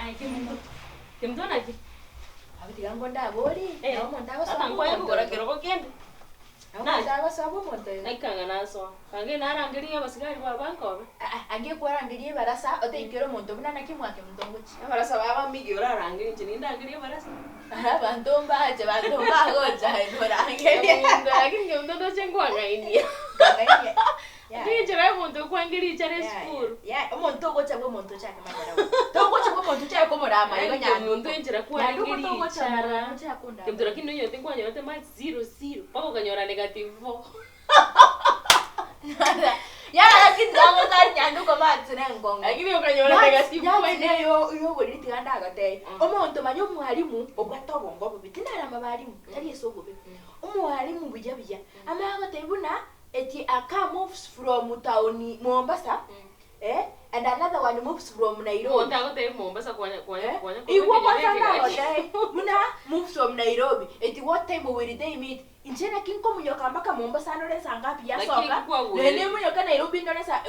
Aye Kemunto, Kemunto naki? Abwo tiga ngondabori, Eh, nabo omonto agosoa tata nkwaye bw'omonto kogora oyo. kerogo kende. Nabo omonto agosoa bw'omonto oyo. Naki kanga nasoa. Kanga narangerie abasigari baba bankobe. Aa, ange kwarangeria ebarasa, otebi kera omonto buna naki mwake monto ngochia. Ebarasa baba migi orarangerie inche nindangerie ebarasa. Abanto mbache, abanto mbagocha aye norangerie. Kemunto lakini Kemunto ndoche nkwang'ainia. Nkong'ainia. Lakini enchera ya omonto okwangeria richara esukuru. Yaya, omonto ogocha bwa omonto ochake madharau. Togocha bwa omonto ochake komorama igo Yaani nyanduko. Kemunto enchera Nyanduko kwarenge togocha richara. mono ochake kondama. Kemunto lakini nonyorete nkwanyorete marks zero zero mpaka okanyora negative four. Yaya lakini tagotari nyanduko marks ne enkong'u. Lakini okanyora negative four. Marks ne yo yoboriri tiga ndagotebie. Mm. Omonto manya omwalimu obwate obongo obobe, tinarama balimu, tari ase obobe. Omwalimu buya buya, amanye agotebia buna Eti a car moves from town Mombasa eh, and another one moves from Nairobi. Omonto agotebia Mombasa kwanya kwanya Eh, kwanya Igwa korwa kwanza ekenyoro eke gaki. ndagotebia buna moves from Nairobi eti what time will they meet? Inche naki nkomonyoka mpaka Mombasa ndore nsa ngapi Naki yasoka eki kwagwerete. naende monyoke Nairobi ndore nsa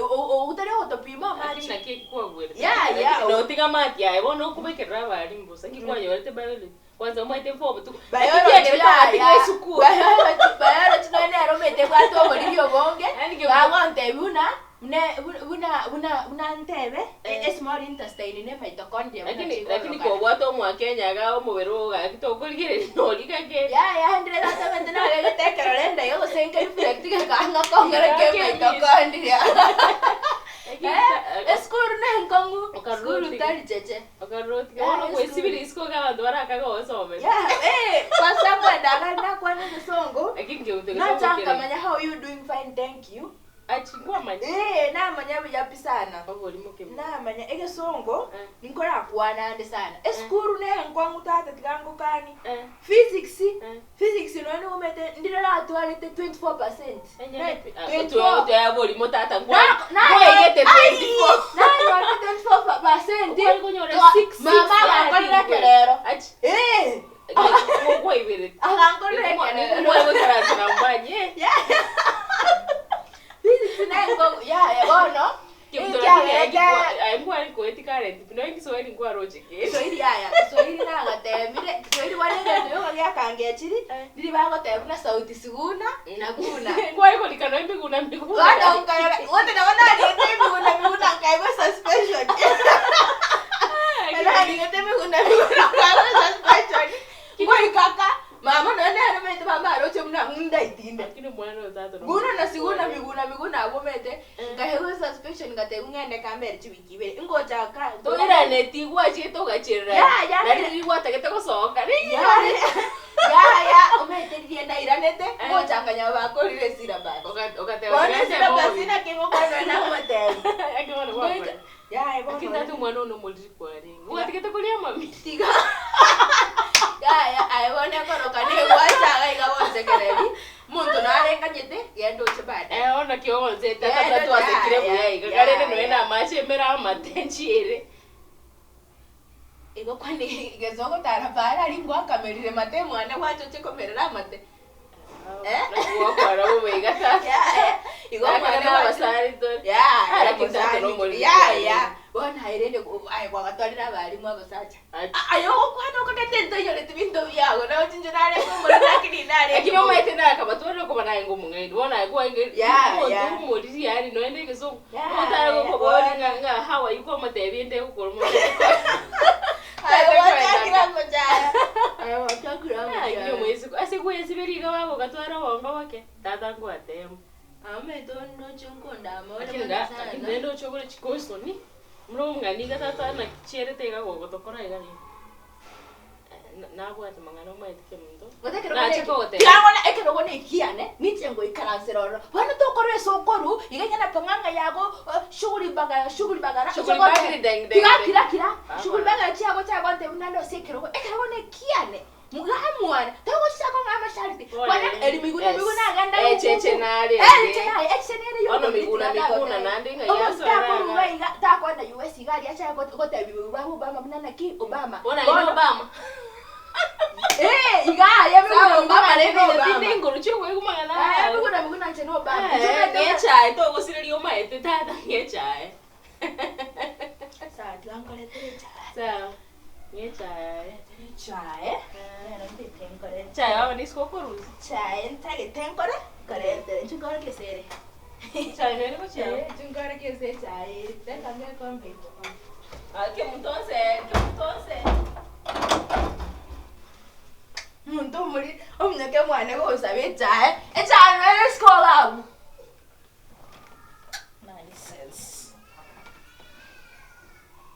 otari ogotopima Lakini amache. naki eki kwagwerete. Yeah, yeah. Lakini notiga amati aye bono okobekerera abalimu bosa nki kwanyorete biology. Kwanza omanyete mfe obotuko. Biology Ekiagera yaya. tatiga esukuru. Biology, biology nonya nere omanyete ebwate oboriri obonge, Yaani ke- bagontebia buna, buna buna buna buna ntebe, Eh. e small intestine ne mitochondria buna Lakini chikorokana. lakini kobwate omwakenya iga omobere oo gaki tokorigereria nori gake. Yaya ndire tata omanyete nabegete ekerore enda iga gose nka reflect gekang'a kong'era ke Gake miss. mitochondria. Lakini Eh, ta- esukuru nenkong'u, Okarora sukuru otige. tari cheche. Okarora otige bono Yeah, kwesibire isiko iga abanto barakaga osomete. Yeah, eh, kwanza kwenda nakwana egesongo Lakini keunto nacha gesongo kere. nkamanya how you doing fine thank you Achi nkwamanya. eh namanya buya pi sana Oborimo kemo. namanya egesongo Eh. ninkorakwana ande sana esukuru nenkong'u tata tiga ngokani Eh. physics Eh. physics nonya nigo omanyete ndire natwarete 24 percent Enyene pi. Ah, 24 otwe- otwe aborimo tata nkwa. Na- na- Nkwaigete Ai, 24. nanyorete 24%. Okware konyora Twa- 6, Mama 6, agankorera yaani ekerero. Achi. Eh, Kwaiberete. agankorera ekerero. Kware goikaransera mbanye. Yeah. Physics nengo- yaya bono Kemunto ekiagera lakini kia- aye nkware koeti current pi nonya Kiswahili nkwaroche kere. Kiswahili yaya Kiswahili nagatemire Kiswahili bono egento yoka giakangechiri Eh. ndiri bagoteba buna sauti siguna na guna Nkware korika nonya miguna miguna. Bono nkarora bote nabo narigete emiguna miguna nkaigwa suspension narigete emiguna miguna nkaigwa suspension ngoika ka mama nonya nere omanyete mama aroche buna ndaitinde Lakini omwana oyo tata no- Guna na siguna miguna miguna abwo omanyete Eh. nkaigwa suspension ngatebwa ng'ende kambere chiwiki ibere ngochaka Toiraneti gwachete ogacherera. Yeah, yeah. Nari riria gwatagete gosoka. Yaya, omanyete riria ndairanete, Eh. ngocha nkanyora bakorire esyllabus. Oga- ogateba Bono tiga esyllabus ntebe naki ngokwana namotebia. Ake bono gwakora. Ngocha, yaya bono Lakini tata omwana one omoriri kwarenge. Gwatigete koria amamiri. tiga. Yaya, aye bono ekoroka negwacha iga iga gonsekereri, omonto narenganyete, genda oche baadaye. Eh, bono naki ogonsete Genda tata oche, twasekire yaya, buya iga. yaya. Karende nonya na amache emere amate nchiere. Igo kwani gese ogotara para aria ngwakamerire mate mwane gwacha oche komerera amate. Eh? Naki gwakwara bobe iga tata. Yaya, igo Lakini mwane na gwacha- abasani tore. Yeah, Ah, lakini tata nomoriri yeah, kwarenge. yeah. Bono aye rende go- aye kwagatwarire abarimu abasacha. Ati. Aye ogokwana okagete ntoiyoreti binto biago, nabo chinche narenge omoriri lakini narenge Lakini omanyete nakabatwarire okoba naye ng'omong'aini bono aye kwarenge Yeah, omonto yeah. omoriri yaani nonya na egesongo Yeah, otare yeah. gokobori ng'a ng'a how are you kwamotebia ende egokora omonto Aye gwachakire gochaya. Aye gwachakire Lakini gochaya. omoiseke ase gwesiberi iga bagogatwara obongo boke tata nkwatema Amaete ndoche nkondama ore Lakini mono ga sana. lakini naende oche ogore chikosoni buna omong'ani iga tata naki chierete iga gogotokora iga rende nabwate mang'ana omanyete kemonto Gose ekerogo Nache neki- kogotebia. Tiga ekerogo nekiane, ninche ngoikaransera ororo. Bono tokorwa ase okorwa, iga iga na pang'ang'a yago, eh, shughuli bagara, shughuli bagara. Shughuli Oche gote- bagiri deng, deng, Tiga deng. kira kira, Ah, shughuli bana. bagara chiago chiagonte buna ndose ekerogo, ekerogo nekiane. Mugamwana, togochia kong'a amasharti. Bono, Bono eri miguna yes. miguna agenda Echeche huku. nare Eh, ere. echeche naye, echeche nere Bono yoboriri miguna tiga miguna ndagotebia. naende ng'ai Omonto asore takoruga aga. iga, takoenda US iga aria achaye gote- gotebiwa iga Obama buna naki Obama. Bono aye na Bono- Obama. Eh, iga aye miguna Sawa, miguna Obama nche rende na Obama. tinde inguru chi'okoigwa mang'ana Aye, aya. miguna miguna nche na Obama. Eh, Inche omanyete buna- ng'echae togosireria omaete tata ng'echae. Sawa, tiga nkoretere echae. Sawa. Ng'echae aye. Echae, nero ntete nkore. Echae baba nisiko okorusia. Echae ntagete nkore, nkorentere inche nkorokia ase ere. Echae nere gochia Eh, inche nkorokia ase echae ere. Reta ng'a ekombe eye. Ah, kemunto onse, kemunto onse. Omonto omori ominyoke mwane gonsaba echae, echae nere isiko iga abwo.